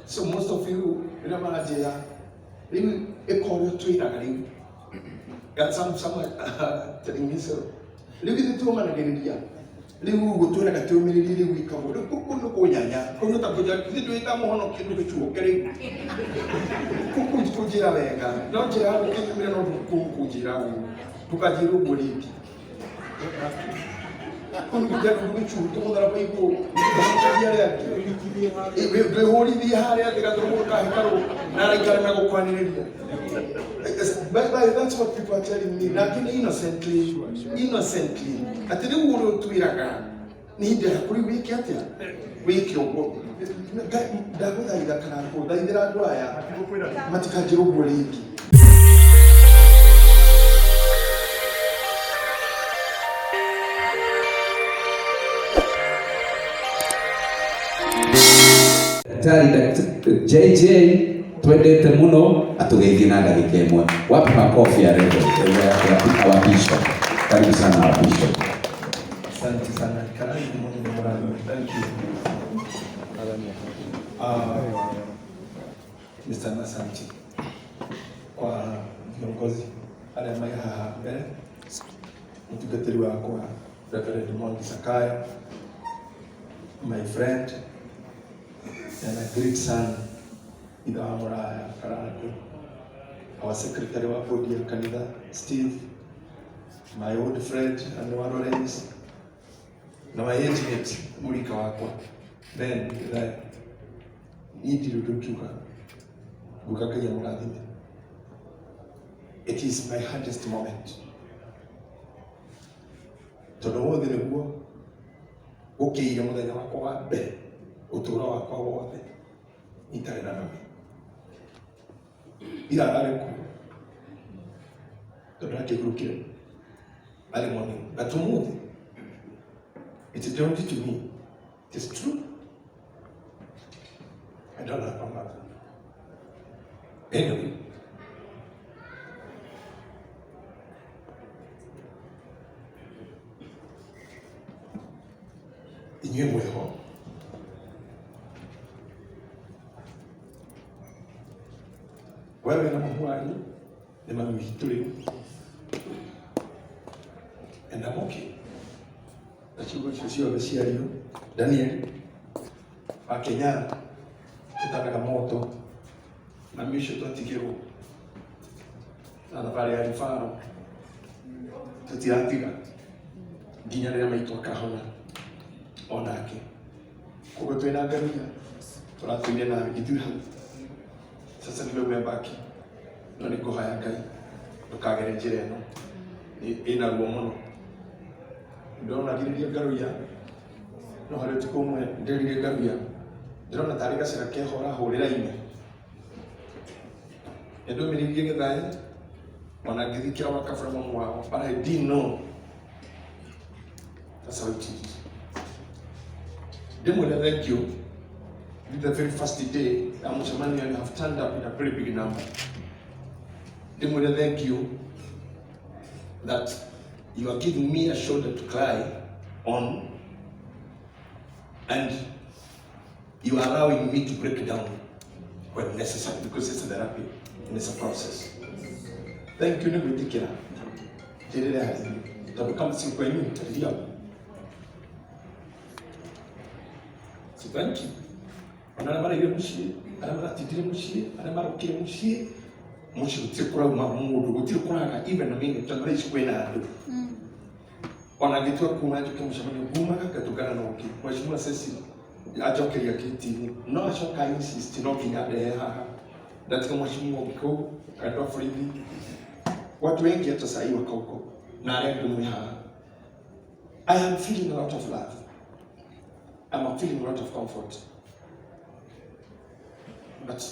So most of you rĩrĩa maranjĩra rĩu ĩka ũrĩa ũtwĩraga rĩu. Got someone telling me so. Rĩu ithuĩ tuomanagĩrĩria rĩu ũguo twĩraga tũmĩrĩrie rĩu ĩkagwo rĩu kũu nĩ kũnyanya kũu nĩ ta kũnja ithuĩ ndwĩ ta mũhonoki ndũgĩcuoke rĩu kũu kũnjĩra wega no njĩra ya gũkĩnyumĩra no kũu kũnjĩra ũguo ndũkanjĩre ũguo rĩngĩ kũu nĩ kũnjĩra ndũgĩcuoke mũtharaba igũrũ ndũgĩcuoke arĩa angĩ ndwĩhũrithie harĩa thĩ gatũrũmũ ka hekarũ na araikara na gũkwanĩrĩria. But that's what people are telling me. Lakini innocently, innocently. Atĩ rĩu ũrĩa ũtwĩraga nĩ ihinda rĩaku rĩu wĩke atĩa? Wĩke ũguo. Ndagũthaitha kana ngũthaithĩra andũ aya matikanjĩre ũguo rĩngĩ. Daktari JJ twendete muno atugeithie na ndagika ĩmwe. Wapi makofi ya Reverend ya our bishop. Karibu sana our bishop. Asante sana. Karibu Mungu mrathime. Thank you. Mr. Nasanti kwa viongozi arĩa marĩ haha mbere, mũtungatĩri wakwa Reverend Mwangi Sakayo, my friend and a great son ithe wa mũraya Karango, our secretary wa board ya kanitha Steve, my old friend Anwar Lawrence, na my age mate mũrika wakwa Ben Githaya. Niĩ ndirĩ ũndũ ngiuga, nguga Ngai amũrathime. It is my hardest moment tondũ ũmũthĩ nĩguo gũkĩire mũthenya wakwa wa mbere ũtũũro wakwa wothe itarĩ na mami. Ira ararĩ kuo tondũ akĩhurũkire early morning, but ũmũthĩ it dawned to me, it is true, I don't have a mother. Anyway, inyuĩ mwĩho we wĩna mũhu wanyu nĩ mami witũ rĩu and I'm okay na ciugo icio ciothe ciario. Daniel wa Kenya ĩtanaga moto mami ũcio twatigĩrwo na thabarĩ ya ribaro tũtiratiga nginya rĩrĩa maitũ akahona onake. Koguo twĩna ngamia tũratũire nawe ithuĩ hau sasa niwe umebaki no nĩ ngũhoya Ngai ndũkagere njĩra ĩno ĩna ruo mũno. Ndonagirĩria ngaruia no harĩ ũtukũ ũmwe ndĩrire ngaruia ndĩrona tarĩ gacĩra keho ũrahũrĩra ime. Nĩndũmĩrĩirie gĩthaĩ ona ngĩthikĩra wakabura mamu wao, but I didn't know that's how it is. Ndĩmwĩre thank you. This is the very first day ya mũcemanio and have turned up in a very big number. Ndĩmwĩre thank you that you are giving me a shoulder to cry on and you are allowing me to break down when necessary, because it's a therapy and it's a process. Thank you nĩ gwĩtĩkĩra njĩrĩre harĩ inyuĩ tondũ kama si kwenyu nitalilia. So thank you. Ona arĩa maraire mũciĩ, arĩa maratindire mũciĩ, arĩa marokire mũciĩ, mũciĩ gũtirĩ kũrauma mũndũ, gũtirĩ kũraga even a minute tondũ thaa ici kwĩna andũ. Ona ngĩtua kuma njũke mũcemanio ngumaga ngatũngana na ũngĩ. Mheshimiwa Cecil anjokeria gĩti-inĩ no acoka insist no nginya ndehe haha ndatiga mheshimiwa ũngĩ kũu andũ a borithi watu wengi hata sahii wako huko na arĩa angĩ mwĩ haha. I am feeling a lot of love. I'm feeling a lot of comfort, but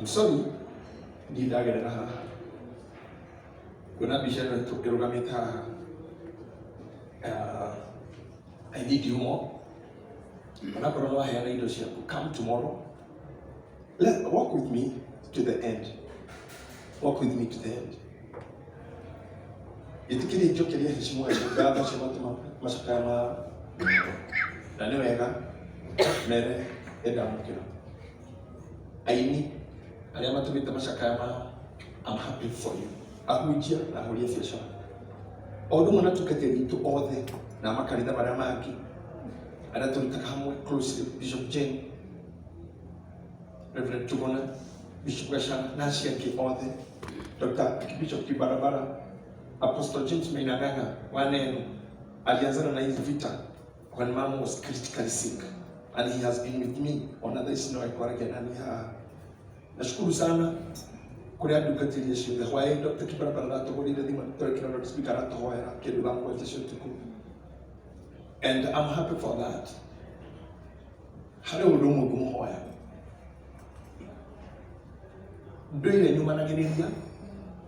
I'm sorry ndirĩ ndagerera haha kuona mbica ĩno ĩrũgamĩte haha. I need you more. Onakorwo nĩ waheana indo ciaku, come tomorrow. Let, walk with me to the end. Walk with me to the end. Ĩtĩkĩrie njokerie heshima ya ngatho cia matũ macakaya ma na nĩ wega. Mere nĩndamũkĩra. Aini arĩa matũmĩte macakaya mao, I'm happy for you. Ahunjia na ahũri a biacara o ũndũ ũmwe na atungatĩri itũ othe na makanitha marĩa mangĩ arĩa tũrutaga hamwe closely, Bishop Jane, Reverend Tugona, Bishop Gachana na acio angĩ othe, Dr. Bishop Kibarabara, Apostle James Mainang'ang'a wa Neno alianzana na hizi vita when mom was critically sick and he has been with me ona thaa ici no ekwaragia nani haha. Nashukuru sana kũrĩ andungatĩri acio othe. Hwaĩ Dr. Kibarabara aratũhũrĩire thimũ tũrekĩra loudspeaker, aratũhoera kĩndũ thaa 7 cia ũtukũ, and I'm happy for that. Harĩ ũndũ ũmwe ngũmũhoya, ndũire nyumanagĩrĩria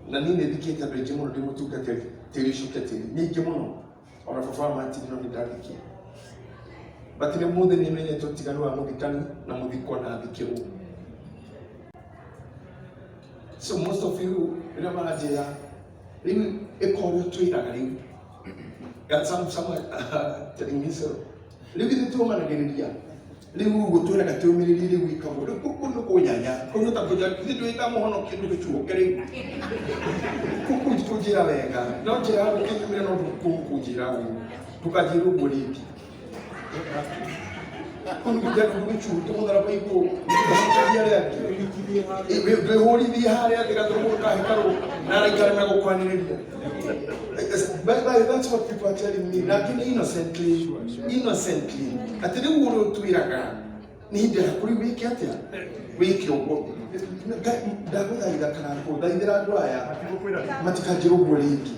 na niĩ nĩ thikĩte andũ aingĩ mũno ndĩ mũtungatĩri, tĩri ũcoke tĩri nĩ aingĩ mũno, ona baba wa Martin no nĩ ndathikie, but nĩ mũthĩ nĩ menyete ũtiganu wa mũthikani na mũthikwo na thikĩrwo. So most of you rĩrĩa maranjĩra rĩu ĩka ũrĩa ũtwĩraga rĩu. Got someone telling me so. Rĩu githĩ tuomanagĩrĩria rĩu ũguo twĩraga tũmĩrĩrie rĩu ĩkagwo rĩu kũu nĩ kũnyanya kũu nĩ ta kũnja githĩ ndwĩta mũhonokie ndũgĩcuoke rĩu kũu kũnjĩra wega no njĩra gũkĩnyumĩra no kũu kũnjĩra ũguo ndũkanjĩre ũguo rĩngĩ kũu nĩ kũnja ndũgĩcuoke mũtharaba igũrũ ndũkahonokagia arĩa angĩ ndwĩhũrithie harĩa thĩ gatũrũmũ ka hekarũ na araika arĩa megũkwanĩrĩria. But that's what people are telling me. Lakini innocently, innocently. Atĩ rĩu ũrĩa ũtwĩraga nĩ ihinda rĩaku rĩu wĩke atĩa? Wĩke ũguo. Ndagũthaitha kana ngũthaithĩra andũ aya matikanjĩre ũguo rĩngĩ.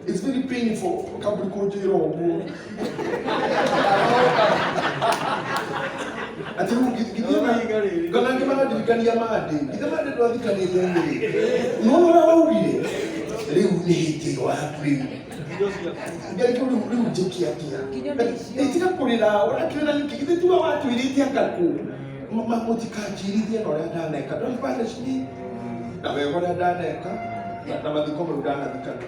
It's very painful kambuni kũnjĩra ũguo. Atĩ rĩu githĩ ona angĩ marandirikania mandĩ. Githĩ mandĩ ndwathikanĩte rĩ? Nĩwona ũrĩa waugire? Rĩu nĩ hĩndĩ ĩyo yaku rĩu. Ngai rĩu rĩu njĩke atĩa? Ĩ tiga kũrĩra, ũrakĩrĩra nĩkĩ? Githĩ tiwe watwĩrĩte anga kũ? Mũtikanjirithie na ũrĩa ndaneka. Don't punish me. Na wega ũrĩa ndaneka na mathiko mau ndanathikana.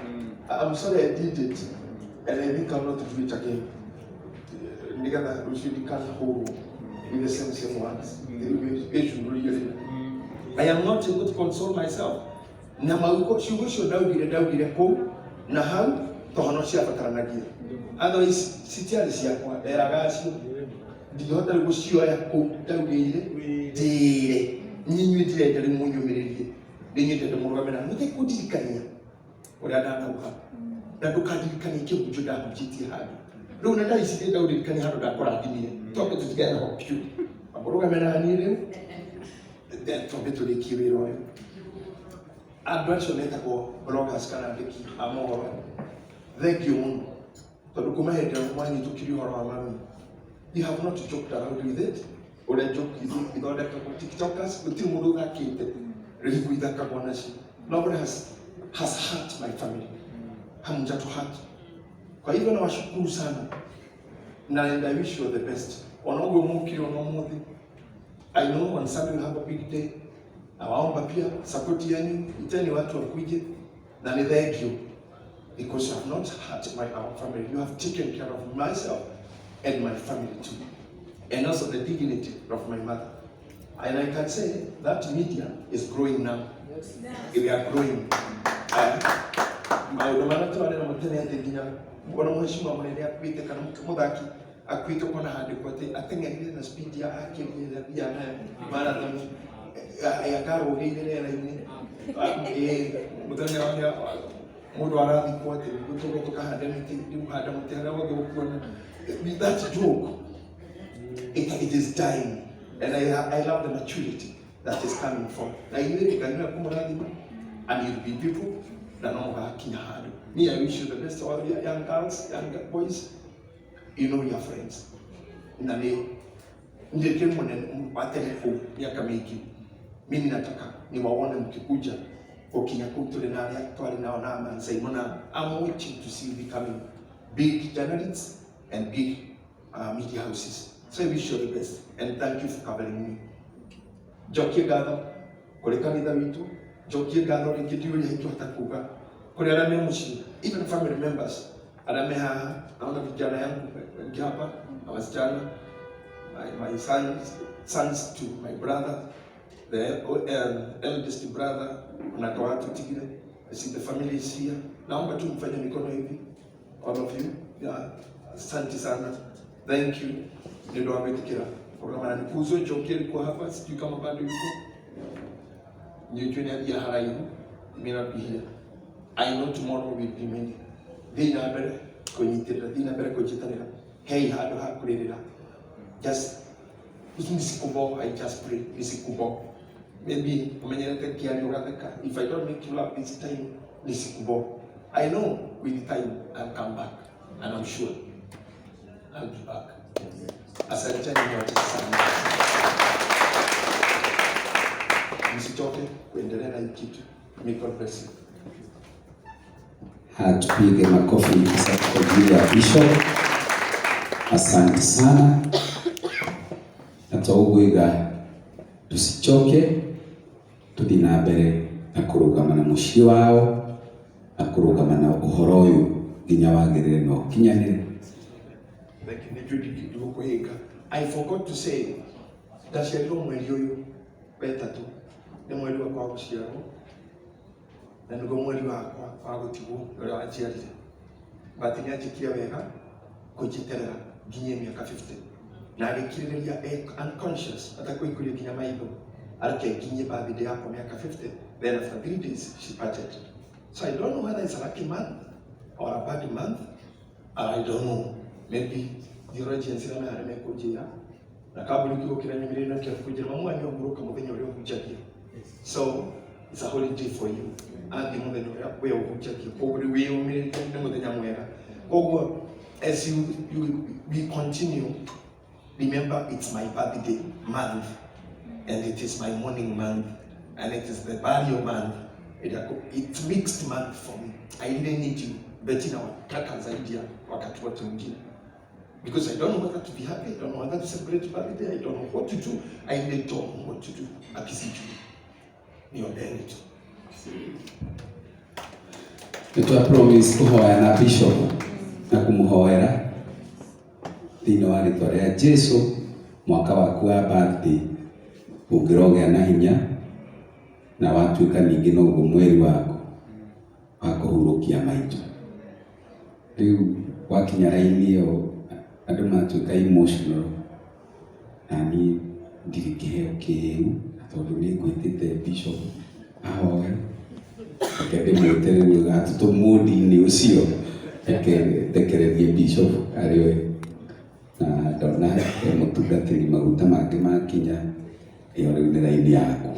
I'm sorry I did it and I think I'll not do it again. Nĩgetha rũciũ ndikanahũrwo with the same same words. Ĩcurũrio rĩu. I am not able to console myself. Na maugo ciugo icio ndaugire ndaugire kũu na hau tondũ no ciabataranagia. Otherwise citiarĩ ciakwa, nderaga acio ndingĩhota rĩu gũcioya kũu ndaugĩire ndĩre nyinyuĩ ndirenda rĩu mũnyũmĩrĩrie rĩu ndenda mũrũgame na mũtekũndirikania ũrĩa ndanauga na ndũkandirikanie kĩhunjio ndahunjĩtie handũ rĩu na thaa ici ndĩrenda ũndirikanie handũ ndakũrathimire twambe tũtigane na piũ mũrũgame na niĩ rĩu, then twambe tũrĩkie wĩra ũyũ. Andũ acio metagwo bloggers kana andĩki a mohoro, thank you mũno tondũ kuma hĩndĩ ĩrĩa mwanyitũkirie ũhoro wa mami, you have not joked around with it. Ũrĩa joke ithondekagwo TikTokers, gũtirĩ mũndũ ũthakĩte rĩu ithakagwo nacio. Nobody has hurt my family, hamjatu hurt. Kwa hivyo nawashukuru sana na and I wish you all the best. Ona ũguo mũkire ona ũmũthĩ, I know on Sunday we'll have a big day. Nawaomba pia support yenu, iteni watu wakuje na ni thank you because you have not hurt my our family. You have taken care of myself and my family too. And also the dignity of my mother. And I can say that media is growing now. We are growing. Maũndũ marĩa twarĩ namo tene atĩ nginya ona mheshimiwa mũnene akuĩte kana mũthaki akuĩte ũkona handĩkwo atĩ ateng'erire na speed ya akĩria ĩrĩa athiaga nayo marathoni akarũgĩire rĩera-inĩ. Mũthenya ũrĩa mũndũ arathikwo atĩ nĩguo tũge tũkahanda mĩtĩ, rĩu handa mũtĩ harĩa wothe ũkuona. That joke, it is dying and I love the maturity that is coming from na inyuĩ Ngai nĩwe kũmũrathima and you'll be people na no mũgakinya handũ. Me, I wish you the best, all the young girls, young boys, you know your friends na nĩ ndĩkĩ mũnene wa tene kũu mĩaka mĩingĩ. Mimi nataka niwaone mkikuja gũkinya kũu tũrĩ na arĩa twarĩ nao na Mansaimo na I'm waiting to see you becoming big journalists and big media houses. So I wish you the best and thank you for covering me. Njokie ngatho kũrĩ kanitha witũ, njokie ngatho rĩngĩ ndiũĩ ũrĩa ingĩhota kuga kũrĩ arĩa me mũciĩ, even family members arĩa me haha. Naona vijana yangu wengi hapa na wasichana. my sons to my brother, the eldest brother onake watutigire. I see the family is here. Naomba tu mfanye mikono hivi, all of you. Yeah, asante sana, thank you. Nĩ ũndũ wa gwĩtĩkĩra kũrũgamana nĩ kuzo. Njoki alikuwa hapa, sijui kama bado yuko. Nĩnjũĩ nĩ athiĩ haraihu, may not be here. I know tomorrow will be many. Thiĩ na mbere kũnyitĩrĩra, thiĩ na mbere kũnyitanĩra. Hei handũ ha kũrĩrĩra. Just nisikubo, I just pray nisikubo. Maybe umenyerete kĩario ũgatheka. If I don't make you laugh this time, nisikubo. I know with time I'll come back, and I'm sure I'll be back. Asanteni nyote sana, msichoke kuendelea na hii kitu. May God bless you. Tupige makofi sasa kwa ajili ya Bishop. Asante sana. Na twaugwiga tusichoke, tuthi na mbere na kurugama na muciĩ wao na kurugama na ũhoro ũyũ nginya wagĩrĩre na ũkinyanĩre. Thank you. Nĩ ndigũkũhĩnga. I forgot to say, ndaciarirwo mweri ũyũ wetatũ, nĩ mweri wakwa wa gũciarwo na nĩguo mweri wakwa wa gũtigwo nĩ ũrĩa wanjiarire, but nĩ anjĩkire wega kũnjeterera nginyie mĩaka 50 na agĩkirĩrĩria e unconscious atakũingũria nginya maitho areke nginyie birthday yakwa mĩaka 50. Then after 3 days she parted, so I don't know whether it's a lucky month or a bad month. I don't know, maybe theologians arĩa me harĩa mekũnjĩra na kambuni kiugo kĩrĩa nyumĩrĩire nakĩo kũnjĩra mamu wanyu ahurũka mũthenya ũrĩa ũhunjagia, so it's a holiday for you. Athi mũthenya ũrĩa we ũhunjagia, koguo rĩu wĩyũmĩrĩrie, nĩ mũthenya mwega. Koguo as you we continue, remember it's my birthday month and it is my mourning month and it is the burial month. It's mixed month for me. I really need you. Betty na wataka zaidi ya wakati wote mwingine because I don't know whether to be happy, I don't know whether to celebrate birthday, I don't know what to do. I really don't know what to do. Akisijui. Niombeeni tu. Nĩ twa promise kũhoya na Bishop na kũmũhoera thĩinĩ wa rĩtwa rĩa Jesu. Mwaka waku wa birthday ũngĩrogĩa na hinya na watuĩka ningĩ noguo mweri waku wa kũhurũkia maitho. Rĩu wakinya raini ĩyo andũ matuĩka emotional, na niĩ ndirĩ kĩheo kĩu, na tondũ nĩ ngwĩtĩte Bishop ahoe, reke ndĩmwĩte rĩu gatũtũ mũndi-inĩ ũcio, reke ndekererie Bishop arĩwe na ndona he mũtungatĩri maguta mangĩ makinya ĩyo rĩu nĩ raini yaku.